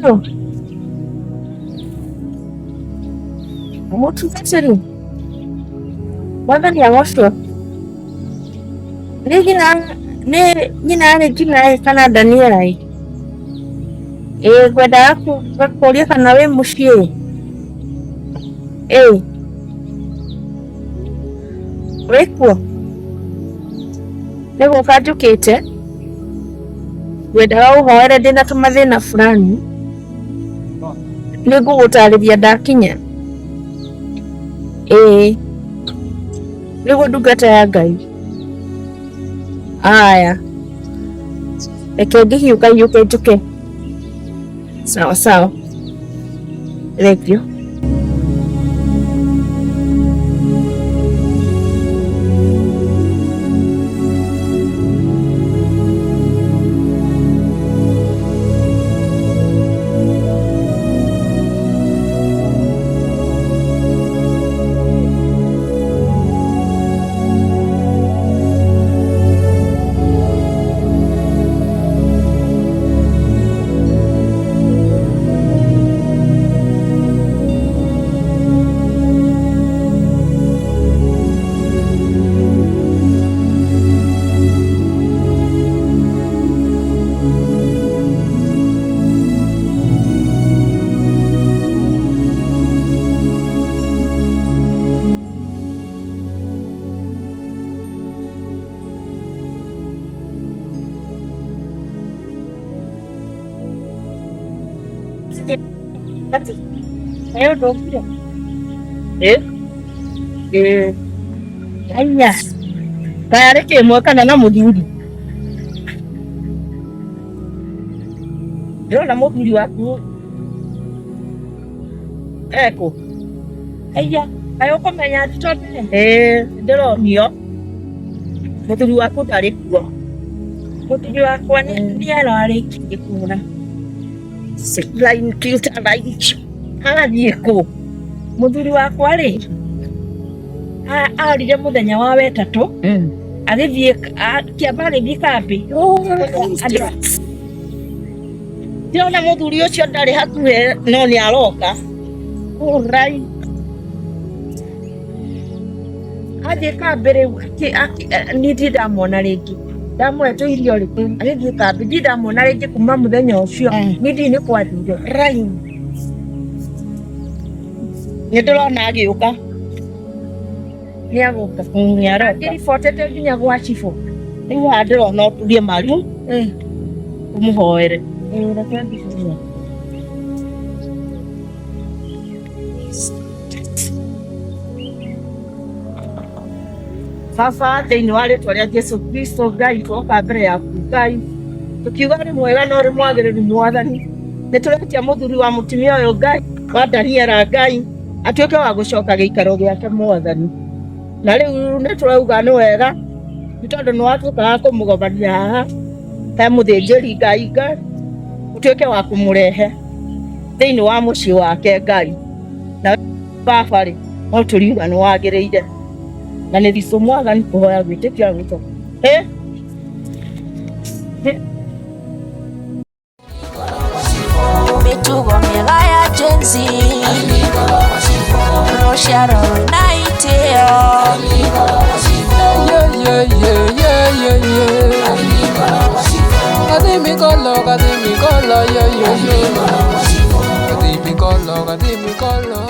Hello. Mũtungatĩri, Mwathani agocwo. Nĩ nyina nĩ nyina arĩ nginya ĩ kana Daniela ĩ? Ĩ ngwendaga kũria kana wĩ mũciĩ ĩ? Ĩ wĩ kuo? Nĩ gũka njũkĩte ngwendaga ũhoere ndĩna tũmathĩna fulani nĩ ngũgũtarĩria ndakinya. Ĩĩ nĩguo ndungata ya Ngai. Aya reke ngĩhiũka hiũke njũke. Sawa sawa, thengiũ. Nayo ndũkire? Ĩ Aya. Kaĩ arĩ kĩmwe kana na mũthuri? Ndĩrona mũthuri waku ekũ? Aya, kaĩ ũkũmenya thitũ mbere? Ĩĩ, ndĩronio mũthuri waku ndarĩ kuo. Mũthuri wakwa nĩ ararĩkirie kũra. Line cute line. Arathiĩ kũ? Mũthuri wakwa rĩ, arire mũthenya wa wetatũ agĩthiĩ kĩamba agĩthiĩ kambĩ. Ndĩrona mũthuri ũcio ndarĩ hakuhĩ no nĩ aroka. Ũrai. Athiĩ kambĩ rĩu niĩ ndirĩ ndamwona rĩngĩ. Ndamũhe tũirio rĩ, agĩthiĩ kambĩ ndirĩ ndamwona rĩngĩ kuma mũthenya ũcio. Niĩ ndiũĩ nĩ kwathire. Rai. Nĩ ndĩrona agĩũka. Nĩ agũka. Nĩ aroka. Angĩribotete nginya gwa cibũ. Rĩu haha ndĩrona ũturie maru ũmũhoere. Reke ngĩturie. Baba thĩinĩ wa rĩtwa rĩa Jesu Kristo Ngai twoka mbere yaku Ngai tũkiuga ũrĩ mwega na ũrĩ mwagĩrĩru Mwathani nĩ tũretia mũthuri wa mũtumia ũyũ Ngai wa Daniela Ngai atuĩke wa gũcoka gĩikaro gĩake Mwathani na rĩu nĩ tũrauga nĩ wega nĩ tondũ nĩ watuĩka wa kũmũgomania haha he mũthĩnjĩri Ngai Ngai ũtuĩke wa kũmũrehe thĩinĩ wa mũciĩ wake Ngai na baba rĩ no tũriuga nĩ wagĩrĩire na nĩ thicũ Mwathani kũhoya gwĩtĩkia gwitũ. Mĩtugo mĩega ya Gen Z, rũciaro rwĩna itĩo. Yeah, yeah, yeah, yeah, yeah, yeah. Kadhimikolo, kadhimikolo, yo, yo, yo. Kadhimikolo, kadhimikolo.